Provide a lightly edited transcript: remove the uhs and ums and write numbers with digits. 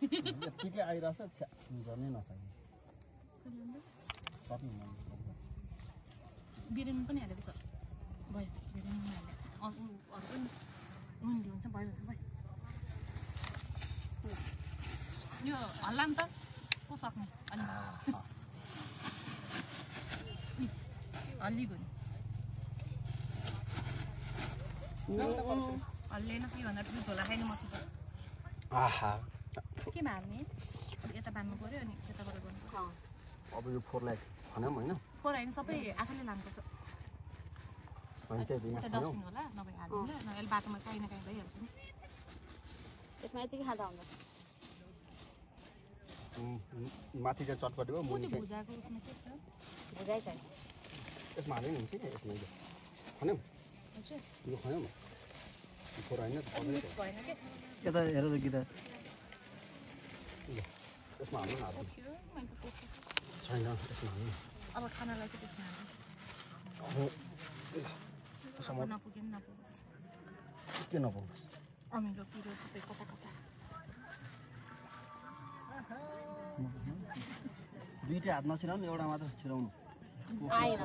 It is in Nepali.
यतिकै आइरहेछ छ्या झनै नसक्ने सक्नु मन बिरेन पनि हालेको छ भयो बिरेन पनि हाले अरू पनि नुन दिन्छ भयो भयो यो हल्ला नि त को सक्ने अलि हल्लिगयो हल्लेन के भन्दा पनि झोला खाइनु मसित आहा केमा हाल्ने यता बान्नु पर्यो अनि यताबाट गर्नु अब यो फोरलाई खनाम हैन फोर हैन सबै आफैले लानुपर्छ हैन त्यही दिन एउटा डस्टबिन होला नभए हाल्दिनु ल नभए बाटोमा काहीँ न काहीँ भइहाल्छ नि यसमा यतिकै खाँदा हुन्छ माथि चाहिँ चटपटी भयो मुनि चाहिँ भुजाको उसमा के छ भुजाइ छ यसमा हाल्दैन हुन्छ नि यसमा खनाम हजुर यो खनाम फोर हैन मिक्स भएन के यता हेर त गीता यसमा हाल्नु न पोख्यो मैले पोख्यो छैन यसमा हाल्नु अब खानालाई चाहिँ त्यसमा हाल्नु नपुग्यो नि नपुगोस् के नपुग्छ अमिलो पिरो सबै कता कता दुईटा हात नछिराउनु एउटा मात्र छिराउनु आएन